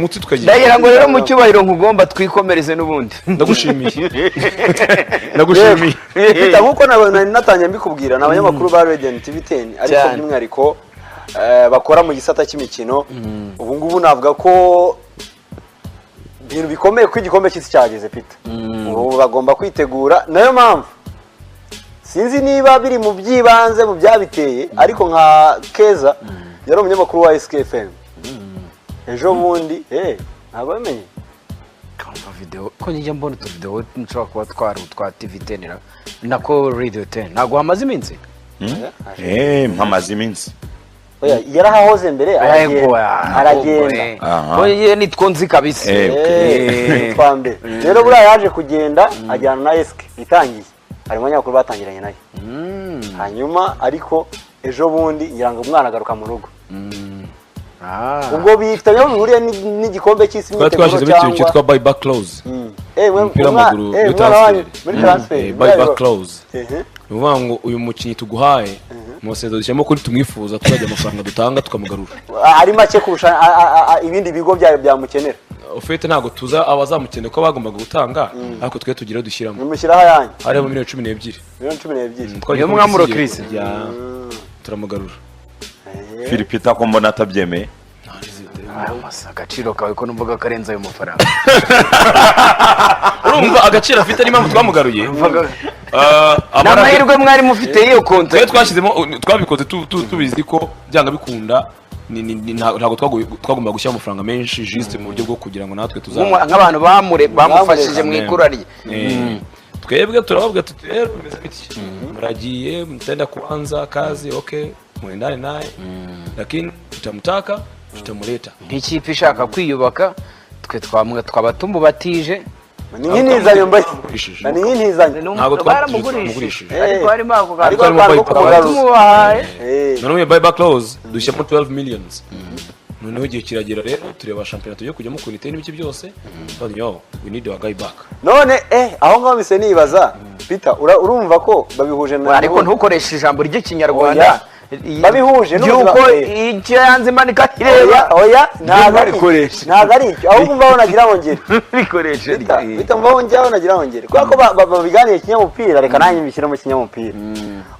Umutsi tukagira. Ndagira ngo rero mu cyubahiro nkugomba twikomereze n'ubundi. Ndagushimiye, ndagushimiye. Peter, nk'uko nari natangiye mbikubwira, ni abanyamakuru ba Radio and TV 10, ariko by'umwihariko bakora mu gisata cy'imikino. Ubu ngubu navuga ko ibintu bikomeye, ko igikombe cy'isi cyageze, Peter. Ubu bagomba kwitegura. Nayo mpamvu sinzi niba biri mu by'ibanze mu byabiteye, ariko nka Keza yari umunyamakuru wa SKFM ejo bundi, ntabwo bamenye. Kumva video ko njya mbona utuvideo nshobora kuba twari utwa TV 10 nako Radio 10, ntabwo hamaze iminsi. Mpamaze iminsi. Oya, yarahahoze mbere, aragenda, aragenda. Aha. Oye, nitwo nzi kabisa. Okay. Twa mbere rero buriya yaje kugenda ajyana na esike itangiye, hari abanyamakuru batangiranye nayo. Hanyuma ariko ejo bundi ngira ngo umwana agaruka mu rugo. Ubwo bifitanye aho bihuriye n'igikombe cy'isi, Twari imyiteguro twashyizemo ikintu cyangwa cyitwa buy back clause. Umupira w'amaguru muri Umwana wanyu transfer. muri transfer. Buy back clause Ehe. ni ukuvuga ngo uyu mukinnyi tuguhaye mu masezerano, dushyiramo kuri tumwifuza, tuzajya amafaranga dutanga tukamugarura Ari make kurusha ibindi bigo byayo byamukenera. Ufite ntabwo tuza abazamukeneye ko bagombaga gutanga, ariko twe tugira dushyiramo. Nimushyiraho ayanyu. Harimo miliyoni 12. Miliyoni 12. Twagiye Niyo mwamuro kuri Chris. ya, turamugarura. Philipita ko mbona atabyemeye. Masa, agaciro kawe ko numvaga karenze ayo mafaranga. Urumva agaciro afite n'impamvu twamugaruye. Ni amahirwe mwari mufite y'iyo konti. Twe twashyizemo, twabikoze tubizi ko byanga bikunda ntabwo twagombaga gushyira amafaranga menshi, juste mu buryo bwo kugira ngo natwe tuza Nk'abantu bamufashije mu ikura rye. Twebwe turababwira tuti: "Rero bimeze bityo, muragiye, mutaenda kuanza kazi, okay, muendane naye, lakini tutamutaka, tutamuleta." Nk'ikipe ishaka kwiyubaka, twe twamwe twaba tumubatije. Ni nk'intizanyo mbaye. Tugurishije. Ni nk'intizanyo. Ntabwo Baramugurishije. twamugurishije. Ariko harimo ako kantu. Ariko harimo akantu ko buy back. kumugaruza. Tumubahaye. Noneho buy back clause dushyiramo 12 millions. Noneho igihe kiragera rero, tureba shampiyona tugiye kujyamo ukuntu iteye n'ibiki byose, but yo, we need our guy back. None aho ngaho mise nibaza, Peter, urumva ko babihuje na Ariko ntukoreshe ijambo ry'Ikinyarwanda Oya. Babihuje n'ubuzima- ry'uko icyo yanze imanika ireba. Oya, oya, ntabwo ari Nturikoreshe. Ntabwo ari icyo, ahubwo mvaho nagira ngo ngere. Bikoreshe. Peter, Peter, mvaho njyaho nagira ngo ngere, kubera ko babiganiye kinyamupira, reka nanjye mbishyire mu kinyamupira.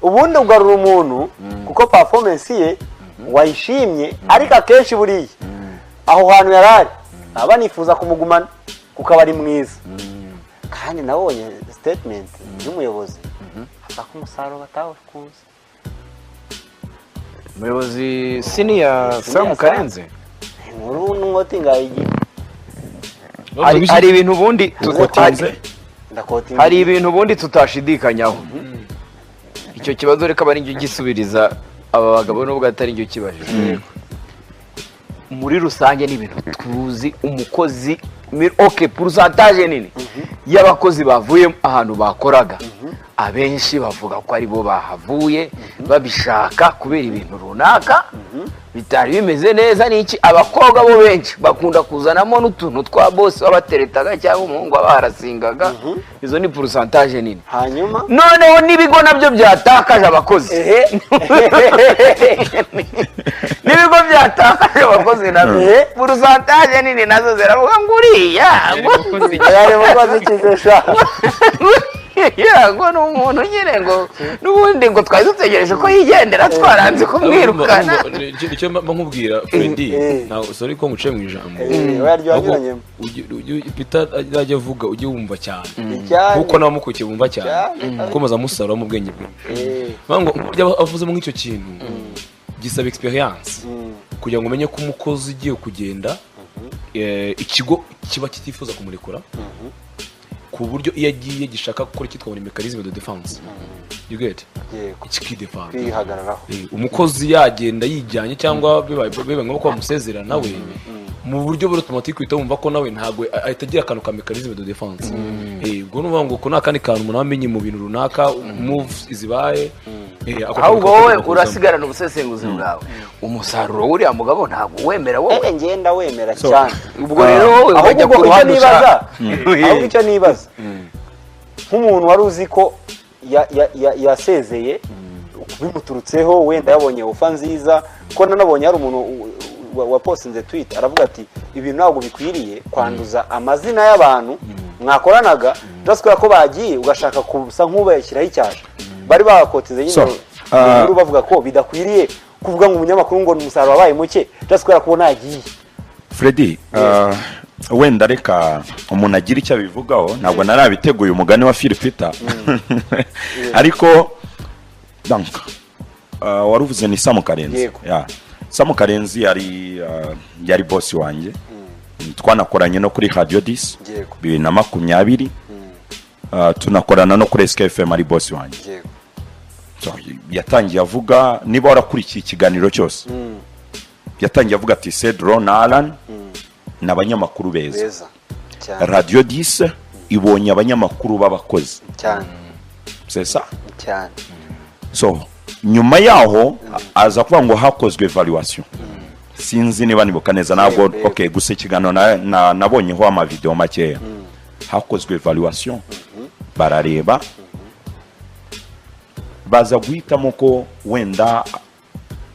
Ubundi ugarura umuntu kuko performance ye wayishimye, ariko akenshi buriya aho hantu yari ari aba nifuza kumugumana kuko aba ari mwiza. Kandi nabonye statement y'umuyobozi avuga ko umusaruro batawukunze. Umuyobozi siniya Sam Karenze. Inkuru n'umwoti ngayigira. Hari ibintu ubundi Tukotinze. Ndakotinga. Hari ibintu ubundi tutashidikanyaho. Icyo kibazo reka aba ari gisubiriza aba bagabo, nubwo atari njye ukibajije. Muri rusange ni ibintu tuzi, umukozi ok, pourcentage nini y'abakozi bavuye ahantu bakoraga, abenshi bavuga ko aribo bahavuye babishaka kubera ibintu runaka bitari bimeze neza. N'iki, abakobwa bo benshi bakunda kuzanamo n'utuntu twa boss babateretaga cyangwa umuhungu wabaharasingaga. Izo ni pourcentage nini. Hanyuma Noneho n'ibigo nabyo byatakaje abakozi, n'ibigo byatakaje abakozi nabyo pourcentage nini nazo ziravuga ngo uriya yari mukozi kizesha. Uriya ngo ni umuntu nyine, ngo n'ubundi ngo twari dutegereje ko yigendera, twaranze kumwirukana. Icyo mba nkubwira, Freddy, ntabwo, sorry ko nguciye mu ijambo. Oya, ryanyuranyemo. Peter azajya avuga ujye wumva cyane, Cyane. kuko n'abamukurikiye bumva cyane, Cyane. kuko muza musarura mu bwenge bwinshi. Bavuga ngo uburyo aba avuzemo nk'icyo kintu gisaba experience kugira ngo umenye ko umukozi ugiye kugenda, ikigo kiba kitifuza kumurekura, ku buryo iyo agiye gishaka gukora icyitwa ngo ni mécanisme de défense, you get? Yego. Kikidefenda. Kwihagararaho. Umukozi yagenda yijyanye cyangwa bibaye ngombwa ko bamusezera, nawe mu buryo buri automatique uhita wumva ko nawe ntabwo ahita agira akantu ka mécanisme de défense. Ubwo ni ukuvuga ngo uko ni akandi kantu umuntu aba amenye mu bintu runaka, moves zibaye. Ako kantu Ahubwo wowe kagomba kuzamo. urasigarana ubusesenguzi bwawe. Umusaruro w'uriya mugabo ntabwo wemera wowe? Ngenda wemera cyane. Ubwo rero wowe wajya Ahubwo ku icyo ruhande nibaza, ushaka. ahubwo icyo nibaza, nk'umuntu wari uzi ko yasezeye bimuturutseho, wenda yabonye offer nziza, ko nanabonye hari umuntu wapostinze tweet, aravuga ati ibintu ntabwo bikwiriye kwanduza amazina y'abantu mwakoranaga just kubera ko bagiye, ugashaka kusa nk'ubashyiraho icyasha. Bari bakotize nyine So, inkuru bavuga ko bidakwiriye kuvuga ngo umunyamakuru ngo ni umusaruro wabaye muke just kubera ko yagiye. Freddy, wenda reka umuntu agira icyo abivugaho. Ntabwo narabiteguye, umugani wa Phil Peter, ariko donc waruvuze ni Samu Karenzi. Yego. Yeah. Samu Karenzi yari boss wanjye, twanakoranye no kuri Radio 10 2020, tunakorana no kuri SKFM ari boss wanjye. So, yatangiye avuga, niba warakurikiye ikiganiro cyose, yatangiye avuga ati Cedro na Alan ni abanyamakuru beza. Beza cyane. Radio 10 ibonye abanyamakuru b'abakozi. C'est ça. Cyane. So nyuma yaho aza kuvuga ngo hakozwe evaluation, sinzi niba nibuka neza, ntabwo Yego. Okay, gusa ikiganiro nabonyeho amavideo makeya. Hakozwe evaluation, barareba, baza guhitamo ko wenda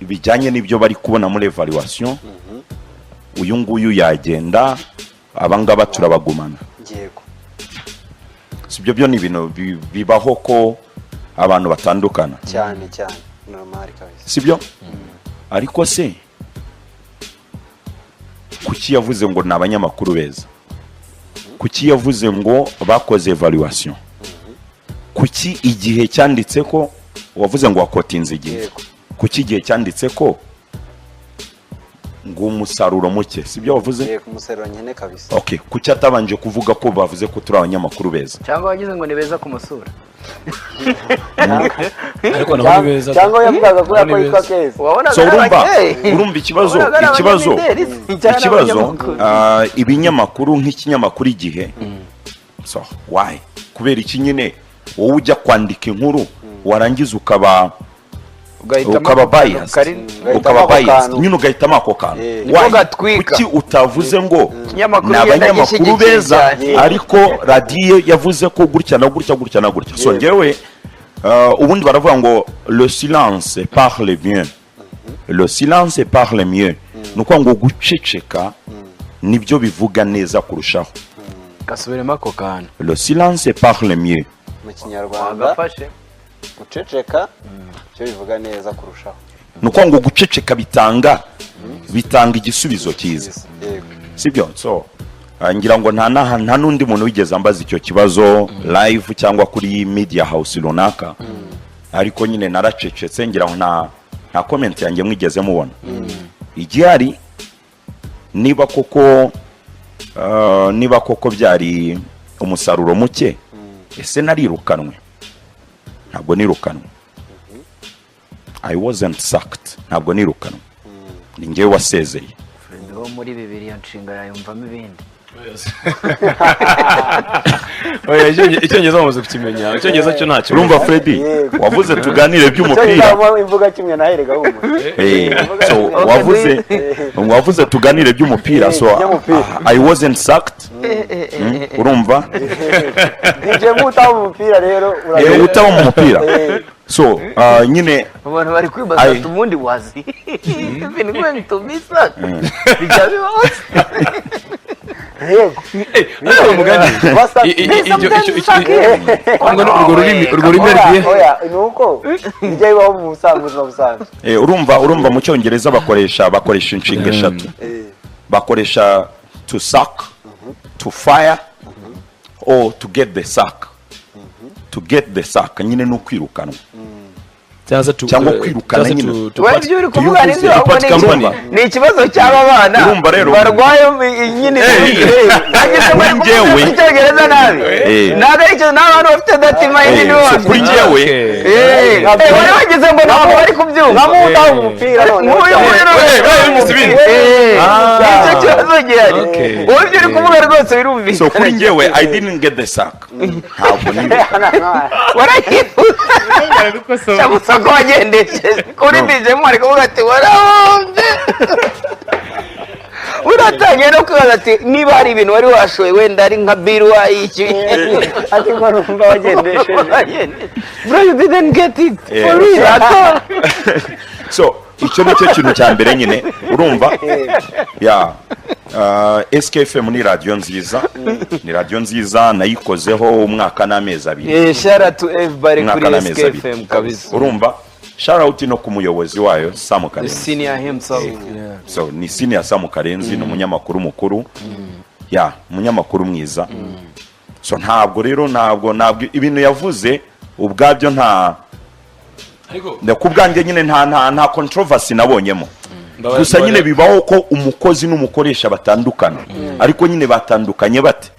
bijyanye n'ibyo bari kubona muri evaluation, uyu nguyu yagenda, abangaba turabagumana. Si ibyo byo ni ibintu bibaho ko abantu batandukana. Cyane cyane, normal kabisa. Sibyo? Ariko se kuki yavuze ngo ni abanyamakuru beza? Kuki yavuze ngo bakoze evaluation? Kuki igihe cyanditse ko wavuze ngo wakotinze igihe? Yego. Kuki igihe cyanditse ko ngo umusaruro muke? Sibyo wavuze? Yego, umusaruro nkene kabisa. Okay, kuki atabanje kuvuga ko bavuze ko turi abanyamakuru beza? Cyangwa wagize ngo ni beza ku masura? Ariko naho ni beza. Cyangwa yavugaga kubera Naho ko ni yitwa beza. Keza. Wabonaga So ari urumva urumva ikibazo, wabonaga ari ikibazo abanyamideli, cyangwa ikibazo abanyamakuru. Ibinyamakuru nk'ikinyamakuru Igihe, so why, kubera iki nyine wowe ujya kwandika inkuru warangiza ukaba Ugahitamo ukaba ako kantu biased, Ugahitamo ukaba ako biased kantu. nyine, ugahitamo ako kantu? Niko Why? gatwika. Kuki utavuze ngo Ikinyamakuru ni genda abanyamakuru gishyigikiye beza, cyane. ariko radiyo yavuze ko gutya na gutya, gutya na gutya? So ngewe ubundi baravuga ngo le silence parle bien, le silence parle mieux. Ni ukuvuga ngo guceceka nibyo bivuga neza kurushaho. Gasubiremo ako kantu. Le silence parle mieux. Mu Kinyarwanda, Wagafashe. guceceka icyo bivuga neza kurushaho. Ni ukuvuga ngo guceceka bitanga igisubizo cyiza. Sibyo? So ngira ngo nta n'undi muntu wigeze ambaza icyo kibazo live cyangwa kuri media house runaka, ariko nyine naracecetse. Ngira ngo nta comment yanjye mwigeze mubona igihari. Niba koko byari umusaruro muke, ese narirukanwe? Ntabwo nirukanwe. I wasn't sacked, ntabwo nirukanwe, ni njyewe wasezeye. Fred wo muri bibiri, iyo nshinga yayumvamo ibindi. Oya, Icyongereza bamaze kukimenya, Icyongereza cyo ntacyo. Urumva Freddy, wavuze tuganire by'umupira. Cyangwa imvuga kimwe na herega humura. So wavuze tuganire by'umupira, so By'umupira. I wasn't sacked. Urumva? DJ Muta mu mupira rero. Utaba mu mupira. So nyine Abantu bari kwibaza ati ubundi wazi even going to be sacked, bijya bibaho se? Yego. Ariko umugani ngo urwo rurimi Oya, rugiye. Oya, ni uko bijya bibaho mu busanzwe, buzima busanzwe. Urumva mu Cyongereza bakoresha inshinga eshatu. Bakoresha to sack, to fire or to get the sack. To get the sack nyine ni ukwirukanwa cyangwa se cyangwa kwirukana cyangwa se nyine. to Wowe part- ibyo uri kuvuga to nibyo, ahubwo part company. ni ikibazo cy'aba bana Urumva rero? barwaye nyine. Ageze muri Kuri njyewe- kuvuga Icyongereza nabi. Ntabwo ari icyo, ni abantu bafite datima yindi So bose. kuri njyewe Wari wagize ngo ntabwo bari kubyumva. Nka Muta mu mupira none. Nk'uyu nguyu yumvise ibindi. Nicyo kibazo gihari. Wowe ibyo uri kuvuga rwose birumvikana. So kuri njyewe, I didn't get the sack, ntabwo nirukanwe. Warayifuza gusa ko wagendesheje kuri DJ mwari kuvuga ati warahombye, uratangiye no kwibaza ati niba hari ibintu wari washoye, wenda ari nka biruwa iki. Ariko numva wagendesheje. Bro, you didn't get it for real at all. So Icyo ni cyo kintu cya mbere nyine, urumva ya SKFM ni radiyo nziza, ni radiyo nziza, nayikozeho umwaka n'amezi 2. Shout out to everybody Umwaka kuri n'amezi 2. SKFM kabisa. Urumva, shout out no ku muyobozi wayo Sam The Karenzi. senior himself, yeah. So ni senior Sam Karenzi, ni umunyamakuru mukuru, ya umunyamakuru mwiza. So ntabwo rero ntabwo ibintu yavuze ubwabyo nta Ariko ku bwanjye nyine nta controversy nabonyemo. Gusa nyine bibaho ko umukozi n'umukoresha batandukana, ariko nyine batandukanye bate,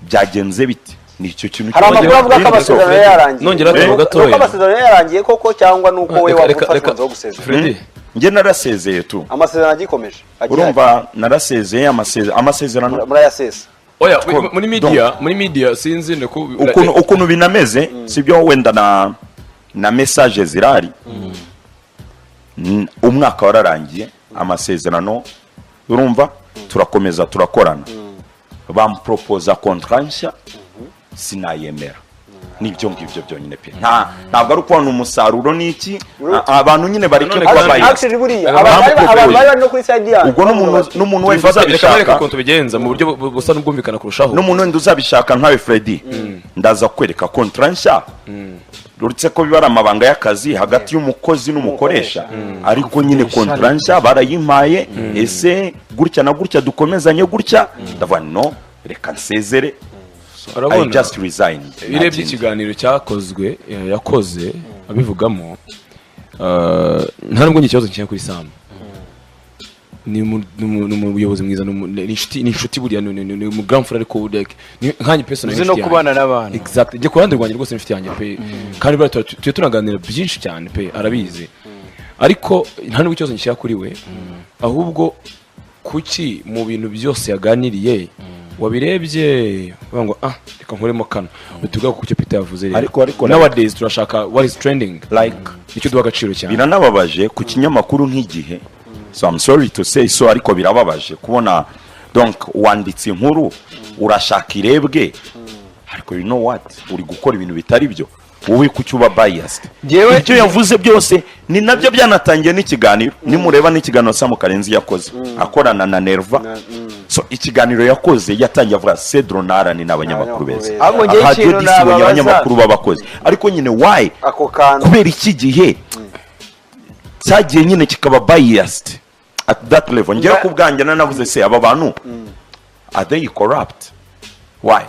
byagenze bite, ni icyo kintu. Hari amakuru avuga ko amasezerano yari yarangiye. Nongera akantu Nuko gatoya. amasezerano yari yarangiye koko, cyangwa nuko wowe Reka- waba reka- ufashe reka- umwanzuro wo gusezera? Freddy. Njye narasezeye tu. Amasezerano agikomeje, agihari. Urumva, narasezeye, amasezerano Murayasesa. Oya, muri media sinzi ndaku Ukuntu binameze sibyo, wenda na message zirahari. Umwaka wararangiye amasezerano, urumva, turakomeza turakorana, bamproposa contrat nshya sinayemera. Nibyo ngibyo byonyine pe. Ntabwo ari ukubona umusaruro n'iki. Abantu nyine bareke Nanone kuba kandi- biased. Actually buriya Aba- abantu bari no kuri side yanyu. Ubwo n'umuntu wenda Reka bereka uzabishaka ukuntu tubigenza mu buryo busa n'ubwumvikana kurushaho. N'umuntu wenda uzabishaka nkawe Freddy, ndaza kwereka contrat nshya, uretse ko biba ari amabanga y'akazi hagati y'umukozi n'umukoresha, ariko nyine contrat nshya barayimpaye. Ese gutya na gutya dukomezanye gutya? Ndavuga no, reka nsezere. I Urabona, just resigned. iyo urebye ikiganiro cyakozwe, yakoze abivugamo, nta nubwo njye ikibazo nshyira kuri Sam. Ni umuyobozi mwiza, ni inshuti buriya, ni umu grand frère, ariko like, nkanjye personally Uzi ni no inshuti kubana yanjye. n'abantu. Exactly, njye ku ruhande rwanjye rwose ni inshuti yanjye pe, kandi buriya tujya tunaganira byinshi cyane pe, arabizi. Ariko nta nubwo ikibazo nshyira kuri we, ahubwo kuki mu bintu byose yaganiriye wabirebye uvuga ngo ah, reka nkuremo kano, utugaruka ku cyo Peter yavuze rero. Ariko Nowadays turashaka what is trending, like nicyo duha agaciro cyane. Biranababaje ku kinyamakuru nk'Igihe. So I'm sorry to say so, ariko birababaje kubona donc wanditse inkuru urashaka irebwe, ariko you know what, uri gukora ibintu bitari byo. Wowe kuki uba biased? Ibyo yavuze byose ni nabyo byanatangiye n'ikiganiro. Nimureba n'ikiganiro Sam Karenzi yakoze akorana na Nerva, so ikiganiro yakoze yatangiye avuga Cedro na Alan ni abanyamakuru beza. Ahubwo njyewe Radio ikintu Disi ibonye nababaza- abanyamakuru b'abakozi, ariko nyine why? Ako kantu. Kubera iki gihe cyagiye nyine kikaba biased at that level? Njyewe ku bwanjye nanavuze se, aba bantu are they corrupt? Why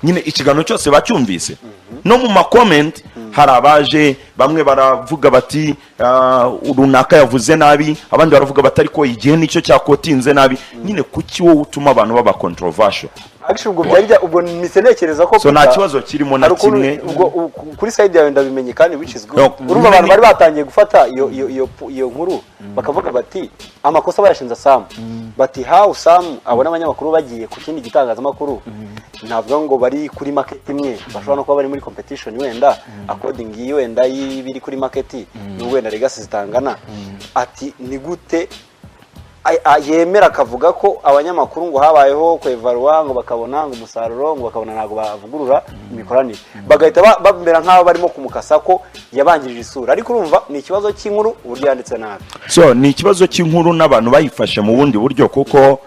nyine ikiganiro cyose bacyumvise, no mu ma comment hari abaje bamwe baravuga bati "Ah, runaka yavuze nabi", abandi baravuga bati ariko Igihe nicyo cyakotinze nabi. Nyine kuki wowe utuma abantu baba controversial? Actually ubwo ubwo mpise ntekereza ko So nta Peter, kibazo kirimo na hari ukuntu kimwe. Ubwo kuri side yawe ndabimenye kandi which is good. No, Urumva, abantu bari batangiye gufata iyo nkuru bakavuga bati amakosa bayashinza Sam, bati how Sam abona abanyamakuru bagiye ku kindi gitangazamakuru, navuga ngo bari kuri market imwe, bashobora no kuba bari muri competition wenda according wenda y'ibiri kuri market n'ubwo wenda legacy zitangana, ati ni gute yemera akavuga ko abanyamakuru ngo habayeho kwevaluwa, ngo bakabona ngo umusaruro, ngo bakabona ntabwo bavugurura imikoranire, bagahita bamera nk'aho barimo kumukasa ko yabangirije isura. Ariko urumva ni ikibazo cy'inkuru, uburyo yanditse nabi. So ni ikibazo cy'inkuru n'abantu bayifashe mu bundi buryo, kuko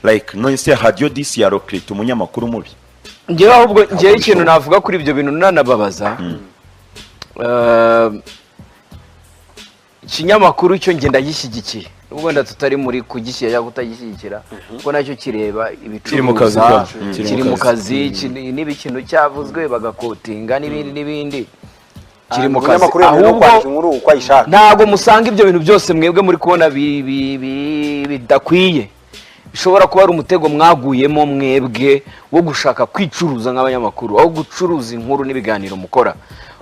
like none se Radio Disi ya recruta umunyamakuru mubi? Njyewe ahubwo njyewe ikintu navuga kuri ibyo bintu nanababaza, ikinyamakuru cyo njye ndagishyigikiye, nubwo wenda tutari muri kugishyira cyangwa kutagishyigikira, kuko nacyo kireba Kiri mu kazi ibicuruza, kacu. kiri mu kazi, niba ikintu cyavuzwe bagakotinga n'ibindi n'ibindi, kiri mu kazi. Umunyamakuru yemerewe no Ahubwo kwandika inkuru uko ayishaka. ntabwo musanga ibyo bintu byose mwebwe muri kubona bidakwiye, bishobora kuba ari umutego mwaguyemo mwebwe wo gushaka kwicuruza nk'abanyamakuru, aho gucuruza inkuru n'ibiganiro mukora,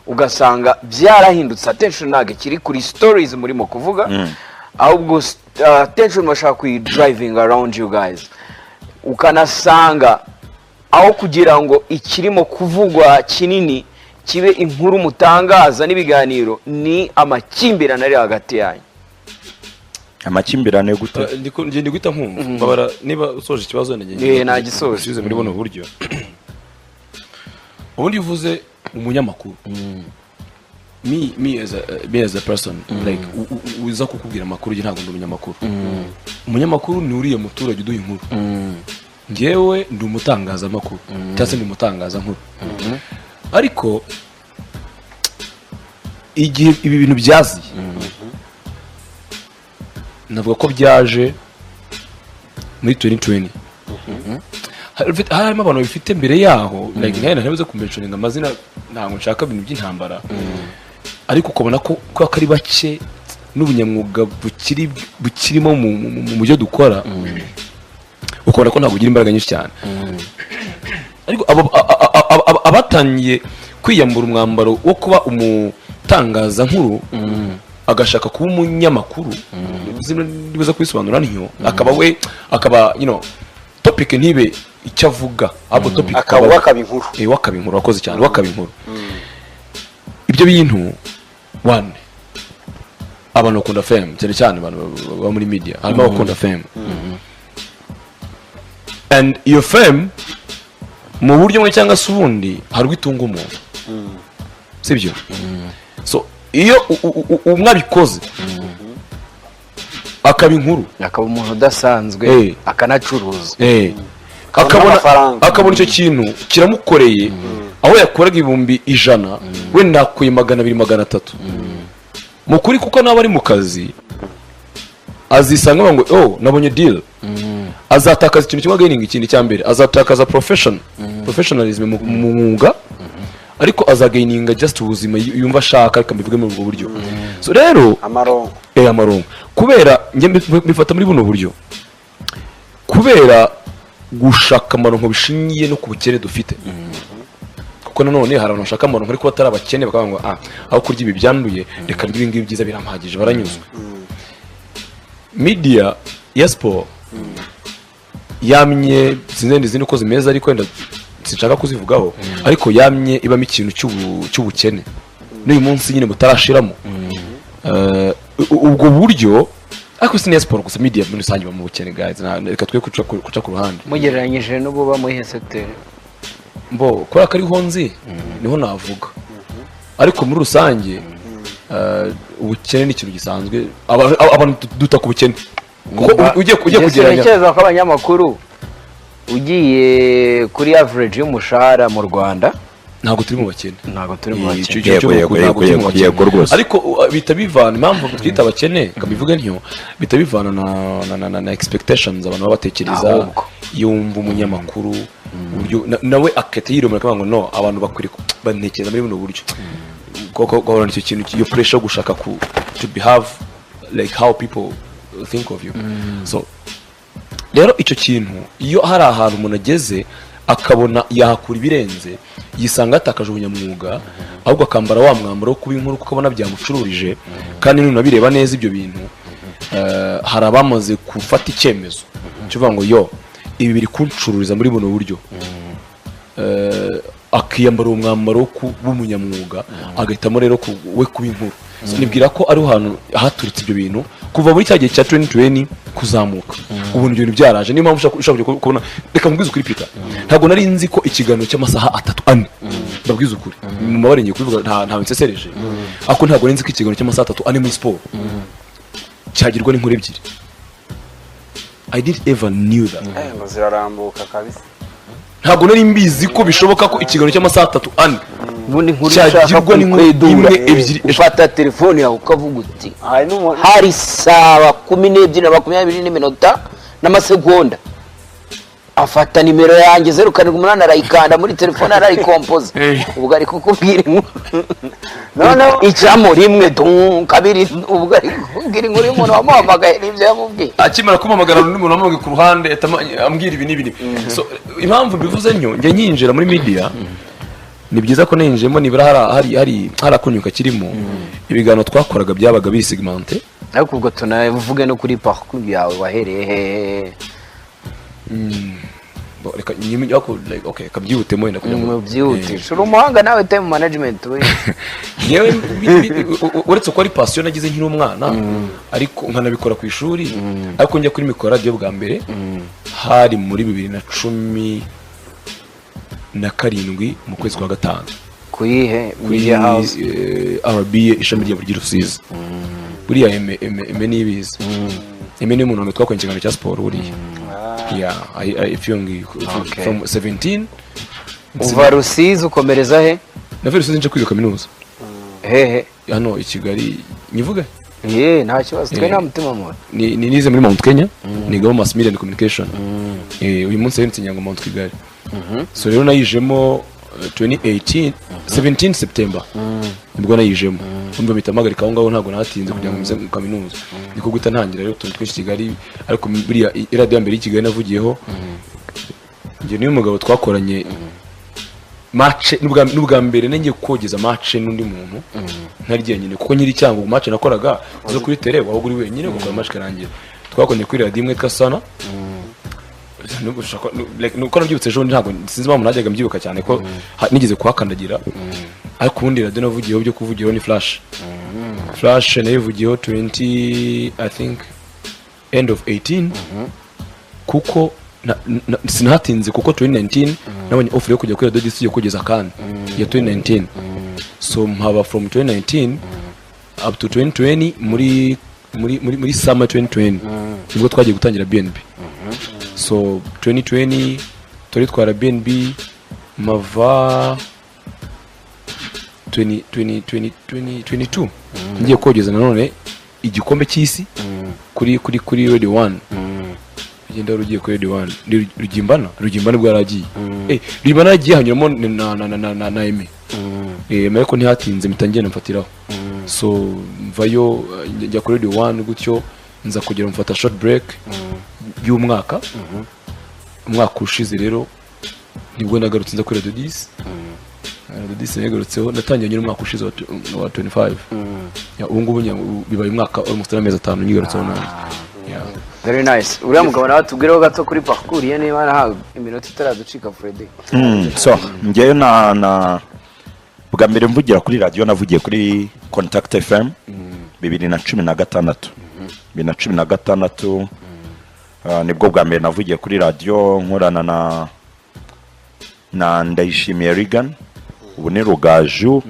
ugasanga byarahindutse, attention ntabwo ikiri kuri stories murimo kuvuga, ahubwo attention bashaka kuyi driving around you guys, ukanasanga aho kugira ngo ikirimo kuvugwa kinini kibe inkuru mutangaza n'ibiganiro, ni amakimbirane ari hagati yanyu. Amakimbirane gute? Njye ndi guhita nkumva mbabara niba usoje ikibazo wenda njye Nagisoje. Usubize muri buno buryo. Ubundi iyo uvuze umunyamakuru Me as a person, like uza kukubwira amakuru, njye ntabwo ndi umunyamakuru. Umunyamakuru ni uriya muturage uduha inkuru. Njyewe ndi umutangazamakuru cyangwa se ndi umutangazankuru, ariko igihe ibi bintu byaziye, navuga ko byaje muri 2020, harimo abantu babifite mbere yaho, like ntayo ntabuze kumentioninga amazina, ntabwo nshaka ibintu by'intambara, ariko ukabona ko kubera ko ari bake n'ubunyamwuga bukirimo mu byo dukora, ukabona ko ntabwo ugira imbaraga nyinshi cyane. Ariko abatangiye kwiyambura umwambaro wo kuba umutangazankuru, agashaka kuba umunyamakuru, nibuza kubisobanura ntyo, akaba we akaba topic ntibe icyo avuga, ahubwo topic akaba wakaba inkuru. Eh, wakaba inkuru, wakoze cyane, wakaba inkuru. Ibyo bintu, one, abantu bakunda fame cyane cyane, abantu baba muri media, harimo abakunda fame, and iyo fame mu buryo bumwe cyangwa se ubundi hari ubwo itunga umuntu, sibyo? So iyo umwe abikoze akaba inkuru, akaba umuntu udasanzwe, akanacuruza. Akabona akabona amafaranga. Akabona icyo kintu kiramukoreye, aho yakoraga 100,000, wenda akuye 200, 300 mu kuri, kuko nawe ari mu kazi azisanga avuga ngo: "Oh, nabonye deal." Azatakaza ikintu kimwe, gaining ikindi. Cya mbere, azatakaza professionalism mu mwuga, ariko azagaininga just ubuzima yumva ashaka, reka mbivuge muri ubwo buryo. So rero amaronko. Amaronko, kubera njye mbifata muri buno buryo, kubera gushaka amaronko bishingiye no ku bukene dufite, kuko nanone hari abantu bashaka amaronko ariko batari abakene, bakavuga ngo: "Ah, aho kurya ibi byanduye, reka ndye ibi ngibi byiza, birampagije," baranyuzwe. Media ya siporo yamye, sinzi izindi uko zimeze, ariko wenda sinshaka kuzivugaho, ariko yamye ibamo ikintu cy'ubukene n'uyu munsi nyine butarashiramo. Ubwo buryo, ariko si n'iya siporo gusa, media muri rusange iba mu bukene, guys. Reka twe kuca ku ruhande. Mugereranyije n'ububa muri ihe secteur? Mbo kubera ko ariho nzi niho navuga, ariko muri rusange ubukene ni ikintu gisanzwe. Abantu duta ku bukene, kuko ugiye Njye kugereranya sintekereza ko abanyamakuru, ugiye kuri average y'umushahara mu Rwanda, ntabwo turi mu bakene. Ntabwo turi mu Eh, bakene. icyo Yego, yego, ntabwo turi mu yego, bakene. yego rwose. Ariko bihita bivana, impamvu twita abakene kabivuge ntyo, bihita bivana na expectations abantu baba batekereza. Ahubwo. Yumva umunyamakuru uburyo nawe akahita yiromera, akavuga ngo: "No, abantu bakwiriye bantekereza muri buno buryo," kuko gahorana icyo kintu, iyo pressure yo gushaka ku to behave like how people think of you. So rero icyo kintu, iyo hari ahantu umuntu ageze akabona yahakura ibirenze, yisanga yatakaje ubunyamwuga, ahubwo akambara wa mwambaro wo kuba inkuru, kuko abona byamucururije. Kandi nunabireba neza ibyo bintu, hari abamaze gufata icyemezo cyo kuvuga ngo: "Yo, ibi biri kuncururiza muri buno buryo," akiyambara uwo mwambaro wo kuba umunyamwuga, agahitamo rero we kuba inkuru. So, nibwira ko ariho hantu haturutse ibyo bintu kuva muri cya gihe cya 2020 kuzamuka. Ubu ibyo bintu byaraje, niyo mpamvu ushobora kujya kubona. Reka nkubwize ukuri, Peter, ntabwo nari nzi ko ikiganiro cy'amasaha 3, 4, ndabwiza ukuri, mu mabare ngiye kubivuga, ntawe nsesereje, ariko ntabwo nari nzi ko ikiganiro cy'amasaha 3, 4 muri siporo cyagirwa n'inkuru ebyiri. I didn't ever knew that. Ngo zirarambuka kabisa. Ntabwo nari mbizi ko bishoboka ko ikiganiro cy'amasaha 3, 4 Ubundi inkuru ushaka cyagirwa n'inkuru kuyikwedura, imwe, ebyiri, eshatu. Ufata telefone yawe ukavuga uti: Hari n'umuntu "Hari saa 12 na 20 n'iminota n'amasegonda, afata nimero yanjye 078, arayikanda muri telefone, arayikompoza." Ubwo ari kukubwira inkuru. Noneho icamo rimwe, du kabiri, ubwo ari kukubwira inkuru y'umuntu wamuhamagaye n'ibyo yamubwiye. Akimara kumpamagara, undi muntu wamuhamagaye ku ruhande ahita ambwira ibi n'ibi n'ibi. So impamvu mbivuze ntyo, njye nyinjira muri media, ni byiza ko ninjiyemo nibura hari akunyuka kirimo. Ibiganiro twakoraga byabaga biri segmenté. Ariko ubwo tunavuge no kuri parcours yawe, wahereye hehe? Bo, reka ariko, like, okay, kabyihutemo wenda kugira ngo Byihutisha, uri umuhanga nawe, time management we. Yewe, uretse ko ari passion nagize nkiri umwana, ariko nkanabikora ku ishuri, ariko njya kuri mikoro radiyo bwa mbere hari muri 2017 mu kwezi kwa gatanu. Kuyihe Kuri media house? RBA, ishami rya ry'i Rusizi. Buriya eme nibizi, eme ni umuntu twakoranye ikiganiro cya siporo buriya. Yeah, I if you from 17. Uva Rusizi ukomereza he? Navuye Rusizi nje kwiga kaminuza. Hehe? Hano i Kigali, nyivuge? Ye, nta kibazo, twe Eh. nta mutima mubi. Ni nize muri Mount Kenya, nigamo mass media and communication. Uyu munsi rero nsinya ngo Mount Kigali. So rero nayijemo 2018, 17 September nibwo nayijemo. Umva, mpita mpagarika aho ngaho, ntabwo nahatinze kugira ngo nze mu kaminuza, niko guhita ntangira rero utuntu twinshi i Kigali. Ariko buriya iradiyo ya mbere y'i Kigali navugiyeho njye n'uyu mugabo twakoranye match, n'ubwa mbere ngiye kogeza match n'undi muntu ntari jyenyine, kuko nyiri cyango match nakoraga zo kuri tele wabaga uri wenyine ugakora match ikarangira. Twakoranye kuri radiyo imwe yitwa Sana. Like, nuko nabyibutse ejo bundi, ntabwo sinzi impamvu najyaga mbyibuka cyane ko nigeze kuhakandagira. Ariko ubundi radiyo navugiyeho byo kuvugiraho ni Flash. Flash nayivugiyeho 20, I think end of 18, kuko sinahatinze, kuko 2019 nabonye offer yo kujya kuri radiyo studio kugeza kan ya 2019. So mpaba from 2019 up to 2020, muri summer 2020 nibwo twagiye gutangira BNB. So 2020 turi twara BNB mava 20 20 20 2022 ngiye kogeza nanone igikombe cy'isi kuri Radio 1. Ugenda wari ugiye kuri Radio 1 ni Rugimbana ubwo yaragiye, Rugimbana yaragiye, hanyuramo na Aime. Ariko ntihatinze, mpita ngenda mfatiraho. So mvayo, njya kuri Radio 1 gutyo, nza kugera mfata short break y'umwaka. Umwaka ushize rero nibwo nagarutse nza kuri Radio 10. Radio 10 nagarutseho, natangiye nyine umwaka ushize wa 25. Yeah, ubu ngubu bibaye umwaka almost n'amezi 5 nyigarutseho nanjye. Yeah. Very nice. Uriya mugabo nawe tubwireho gato kuri parcours ye, niba nta iminota itaraducika, Freddy. So njyewe na bwa mbere mvugira kuri radiyo navugiye kuri Contact FM 2016, 2016. Nibwo bwa mbere navugiye kuri radiyo, nkorana na Ndayishimiye Regan, ubu ni Rugaju,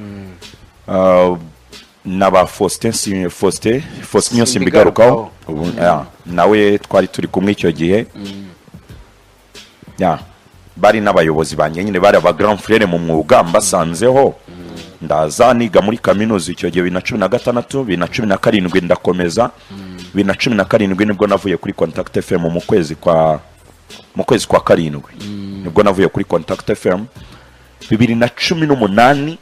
na ba Faustin, Faustin Simbigarukaho ubu, yeah, nawe twari turi kumwe icyo gihe. Yeah, bari n'abayobozi banjye nyine, bari aba grand frère mu mwuga mbasanzeho. Ndaza niga muri kaminuza icyo gihe 2016, 2017 ndakomeza. 2017 nibwo navuye kuri Contact FM, mu kwezi kwa karindwi nibwo navuye kuri Contact FM. 2018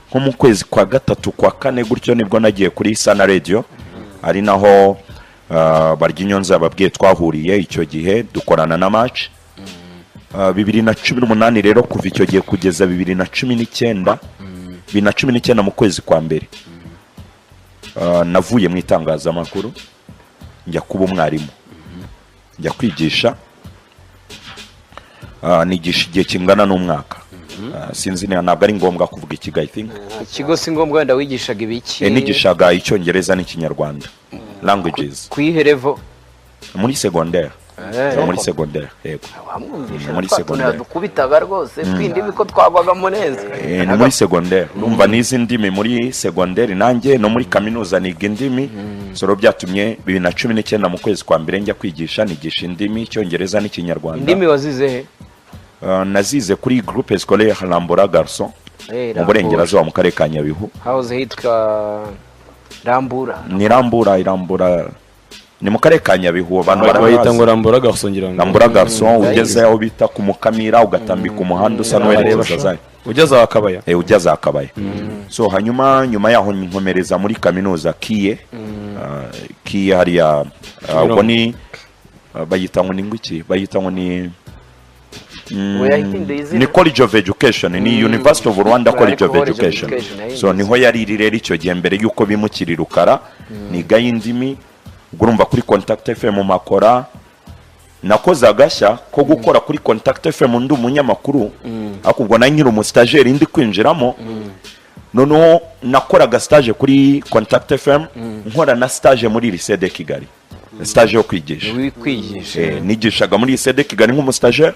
nko mu kwezi kwa gatatu, kwa kane gutyo, nibwo nagiye kuri Sana Radio, ari naho Baryinyonza yababwiye twahuriye icyo gihe dukorana na match. 2018 rero, kuva icyo gihe kugeza 2019, 2019 mu kwezi kwa mbere, navuye mu itangazamakuru njya kuba umwarimu, njya kwigisha. Nigisha igihe kingana n'umwaka. Sinzi niba, ntabwo ari ngombwa kuvuga ikigo, I think. Ikigo si ngombwa. Wenda wigishaga ibiki? Nigishaga Icyongereza n'Ikinyarwanda, languages. Kuyihe level? Muri secondaire. Muri secondaire, yego. Wamwumvisha Muri twa tuntu secondaire. yadukubitaga rwose tw'indimi ko twagwagamo neza. Ni muri secondaire. Urumva nize indimi muri secondaire, nanjye no muri kaminuza niga indimi. So rero byatumye 2019 mu kwezi kwa mbere njya kwigisha, nigisha indimi, Icyongereza n'Ikinyarwanda. Indimi wazize he? Nazize kuri Groupe Scolaire Rambura Garçon, mu burengerazuba, mu karere ka Nyabihu. Hahoze hitwa Rambura. Ni Rambura, Irambura, ni mu karere ka Nyabihu, abantu Bayita barahazi. ngo Rambura Garçon, ngira ngo. Rambura Garçon, ugeze aho bita ku Mukamira, ugatambika umuhanda usa n'uwerekeza zayo. Ugeze aho Akabaya. Ujya za Kabaya. So hanyuma nyuma yaho nkomereza muri kaminuza KIE, KIE hariya, ubwo ni bayita ngo ni ngwiki, bayita ngo ni Ubu yahinduye izina. Ni College of Education, ni University of Rwanda College of College of Education. Education, yahinduye. So niho yari iri rero icyo gihe mbere y'uko bimukira i Rukara. Nigayo indimi. Ubwo urumva kuri Contact FM makora, nakoze agashya ko gukora kuri Contact FM ndi umunyamakuru, ariko ubwo nari nkiri umusitageri ndi kwinjiramo. Noneho nakoraga stage kuri Contact FM, nkora na stage muri Lycée de Kigali, stage yo kwigisha. Kwigisha. Nigishaga muri Lycée de Kigali nk'umusitageri.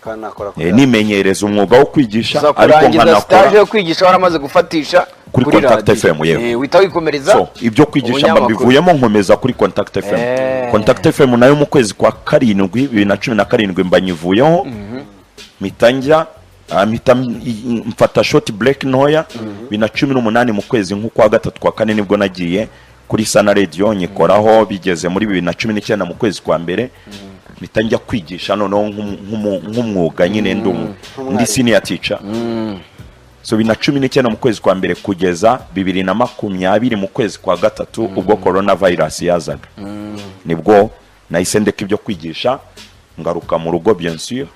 Ukanakora Nimenyereza umwuga wo kwigisha, uza ariko kurangiza nkanakora stage yo kwigisha waramaze gufatisha kuri Contact radiyo. FM, yewe. Uhita wikomereza So ibyo kwigisha mba ubunyamakuru. mbivuyemo, nkomeza kuri Contact FM. Contact FM nayo mu kwezi kwa karindwi 2017 mba nyivuyeho, mpita njya mpita mfata short break ntoya. 2018 mu kwezi nk'ukwa gatatu, kwa kane, nibwo nagiye kuri Sana Radio, nyikoraho bigeze muri 2019 mu kwezi kwa mbere, mpita njya kwigisha noneho nk'umwuga nyine, ndi senior teacher. So 2019 mu kwezi kwa mbere kugeza 2020 mu kwezi kwa gatatu, ubwo corona virus yazaga, nibwo nahise ndeka ibyo kwigisha, ngaruka mu rugo, bien sûr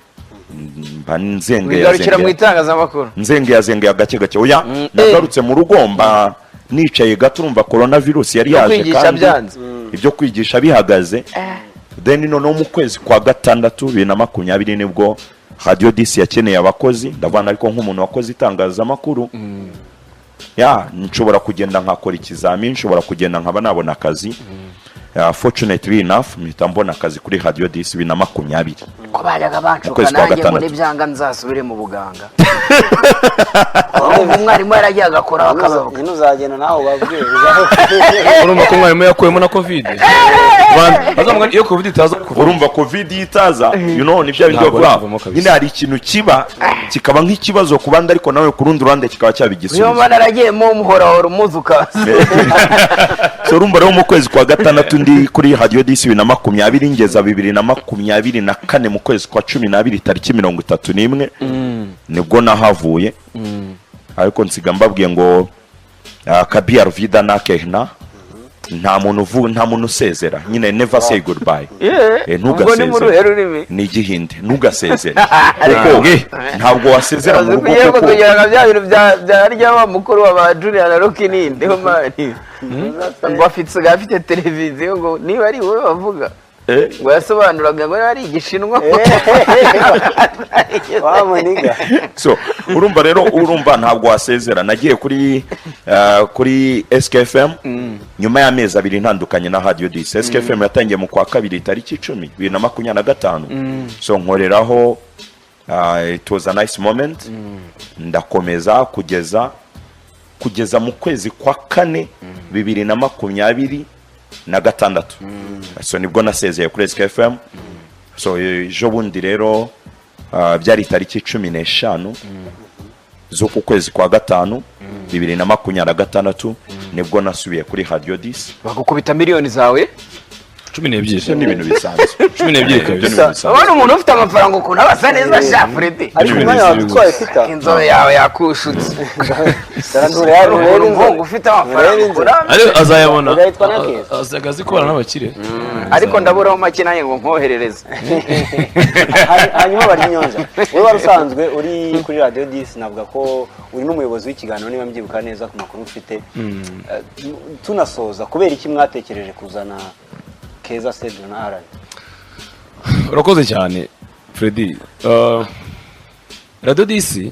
mba wigarukira mu nzengeye itangazamakuru. Nzengeye gake gake. Oya, nagarutse mu rugo, mba nicaye gato, urumva corona virus yari Ibyo yaje kwigisha kandi byanze. ibyo kwigisha bihagaze. Then noneho mu kwezi kwa gatandatu 2020 nibwo Radio 10 yakeneye abakozi. Ndavana, ariko nk'umuntu wakoze itangazamakuru, ya nshobora kugenda nkakora ikizamini, nshobora kugenda nkaba nabona akazi. Yeah, fortunately enough mpita mbona akazi kuri Radio 10 2020 Ko bajyaga banshuka kwezi kwa nanjye ngo gatandatu. nibyanga nzasubire mu buganga. Urumva umwarimu yaragiye agakora bakabavuga. Nyine uzagenda nawe ubabwire. Urumva ko umwarimu yakuyemo na Covid. Bazavuga iyo Covid itaza kuva. Urumva Covid itaza, ni bya bindi Ntabwo bavuga ari kuvamo kabisa. nyine, hari ikintu kiba kikaba nk'ikibazo ku bandi, ariko nawe ku rundi ruhande kikaba cyaba Niyo igisubizo. mpamvu naragiyemo umuhorahora umuzi ukaza. So urumva rero, mu kwezi kwa gatandatu ndi kuri Radio 10 2020, ngeza 2024 mu kwezi kwa 12 tariki 31, nibwo nahavuye. Ariko nsiga mbabwiye ngo kabhi alvida na kehna, nta muntu nta muntu usezera nyine, never say goodbye. Ubwo ni mu Ntugasezere. ruhe rurimi? Ni Igihinde, ntugasezere, kuko ntabwo wasezera mu rugo Ugiye kuko kugira ngo bya bintu bya rya wa mukuru wa ba Junior na Rocky ninde ho man, ngo afite televiziyo, ngo niba ari wowe bavuga, ngo yasobanuraga ngo niba ari Igishinwa. Wa muniga. So urumva rero, urumva ntabwo wasezera. Nagiye kuri SKFM nyuma y'amezi 2 ntandukanye na Radio 10. SKFM yatangiye mu kwa kabiri tariki 10 2025. So nkoreraho, it was a nice moment. Ndakomeza kugeza mu kwezi kwa kane 2026. So nibwo nasezeye kuri SKFM. So ejo bundi rero, byari tariki 15 z'uku kwezi kwa gatanu 2026, nibwo nasubiye kuri Radio 10. Bagukubita miliyoni zawe. 12. Ibyo ni ibintu bisanzwe. 12 Ibyo ni kabisa. ibintu bisanzwe. Urabona umuntu ufite amafaranga ukuntu aba asa neza sha Freddy. Ariko umwanya wadutwaye, Peter. Inzobe yawe yakushutse. Ntureba Umuntu umuhungu ufite amafaranga ukuntu aba ameze. Ariko azayabona. Ugahitwa na Keza. Azaga azi kubana n'abakire. Ariko ndaburaho make nanjye ngo nkoherereze. Hanyuma Baryinyonza, wowe wari usanzwe uri kuri Radio 10, navuga ko uri n'umuyobozi w'ikiganiro niba mbyibuka neza ku makuru mfite. Tunasoza, kubera iki mwatekereje kuzana Keza Cedro na Alan? Urakoze cyane, Freddy. Radio 10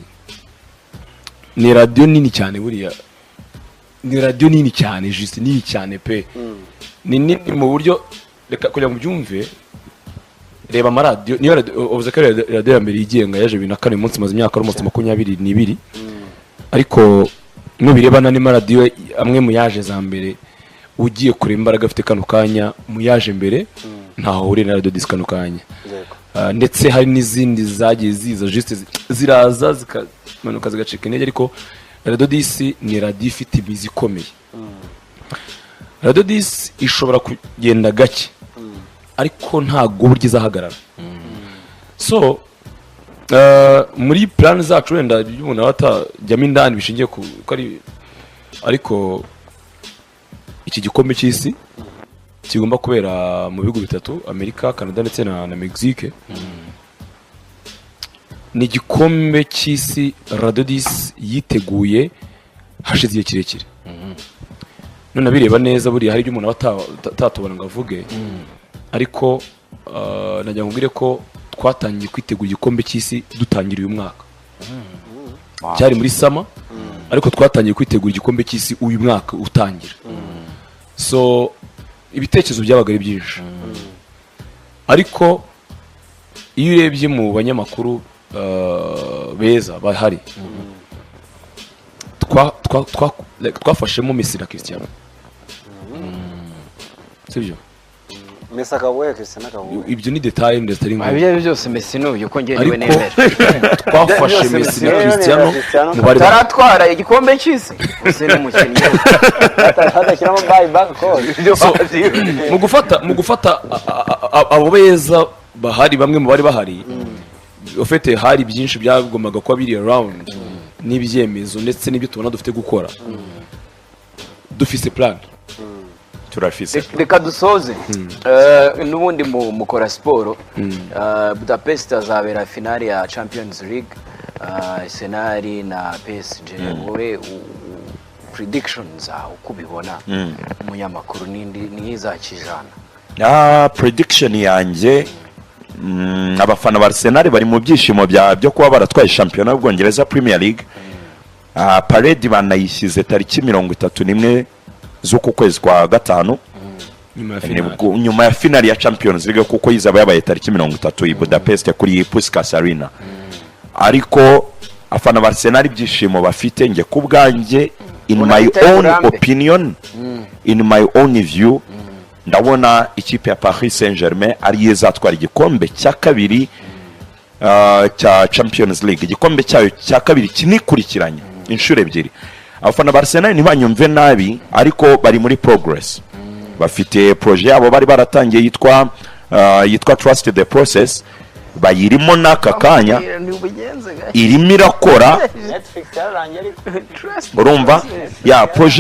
ni radiyo nini cyane, buriya ni radiyo nini cyane, juste nini cyane pe. Ni nini mu buryo, reka kugira ngo ubyumve, reba amaradiyo, niyo radiyo uvuze ko ari radiyo ya mbere yigenga yaje 2004, uyu munsi imaze imyaka almost 22. Ariko nubireba n'andi maradiyo amwe mu yaje za mbere, ugiye kureba imbaraga afite kano kanya mu yaje mbere, ntaho ahuriye na Radio 10 kano kanya. Ndetse hari n'izindi zagiye ziza juste ziraza zikamanuka zigacika intege, ariko Radio 10 ni radiyo ifite imizi ikomeye. Radio 10 ishobora kugenda gake, ariko ntabwo burya izahagarara. So muri plan zacu, wenda ibyo umuntu aba atajyamo indani bishingiye ku ko ari, ariko iki gikombe cy'isi kigomba kubera mu bihugu bitatu, Amerika, Canada ndetse na Mexique, ni igikombe cy'isi Radio 10 yiteguye hashize igihe kirekire. None abireba neza, buriya hari ibyo umuntu aba atatubona ngo avuge, ariko nagira ngo mbwire ko twatangiye kwitegura igikombe cy'isi dutangira uyu mwaka. Cyari muri summer, ariko twatangiye kwitegura igikombe cy'isi uyu mwaka utangira. So ibitekerezo byabaga ari byinshi, ariko Iyo urebye mu banyamakuru beza bahari, like, twafashemo Messi na Cristiano, sibyo? Messi akabuhe, Cristiano akabuhe? Ibyo ni détail ndetse atari ngombwa. Ibyo ari byo byose, Messi n'uyu ko njye niwe Ariko nemera. twafashe Byose Messi na Messi Cristiano Cristiano. mu bari bahari. Taratwara igikombe cy'isi, ese ni umukinnyi. Hadashyiramo buy back call. So, mu gufata abo beza bahari, bamwe mu bari bahari ufite, hari byinshi byagombaga kuba biri around n'ibyemezo ndetse n'ibyo tubona dufite gukora, dufise plan. Turafise. Reka dusoze. N'ubundi mukora siporo. Budapest azabera finale ya Champions League, Arsenal na PSG. Wowe prediction zawe uko ubibona, umunyamakuru, n'indi n'izakijana? Ah, prediction yanjye, abafana ba Arsenal bari mu byishimo byo kuba baratwaye shampiyona y'Ubwongereza, Premier League. Parade banayishyize tariki 31 z'uku kwezi kwa gatanu. Nyuma ya finale. Nyuma ya finale ya Champions League, kuko izaba yabaye tariki 30 i Budapest kuri Puskas Arena. Ariko afana ba Arsenal ibyishimo bafite, nge ku bwanjye, in Ubona my bitari own burambe. opinion, in my own view, ndabona ikipe ya Paris Saint-Germain ariyo izatwara igikombe cya kabiri cya Champions League, igikombe cyayo cya kabiri kinikurikiranye inshuro ebyiri. Abafana ba Arsenal ntibanyumve nabi, ariko bari muri progress, bafite projet yabo bari baratangiye yitwa Trust the Process, bayirimo n'aka kanya, irimo irakora. Netflix yararangiye ariko. Urumva ya projet.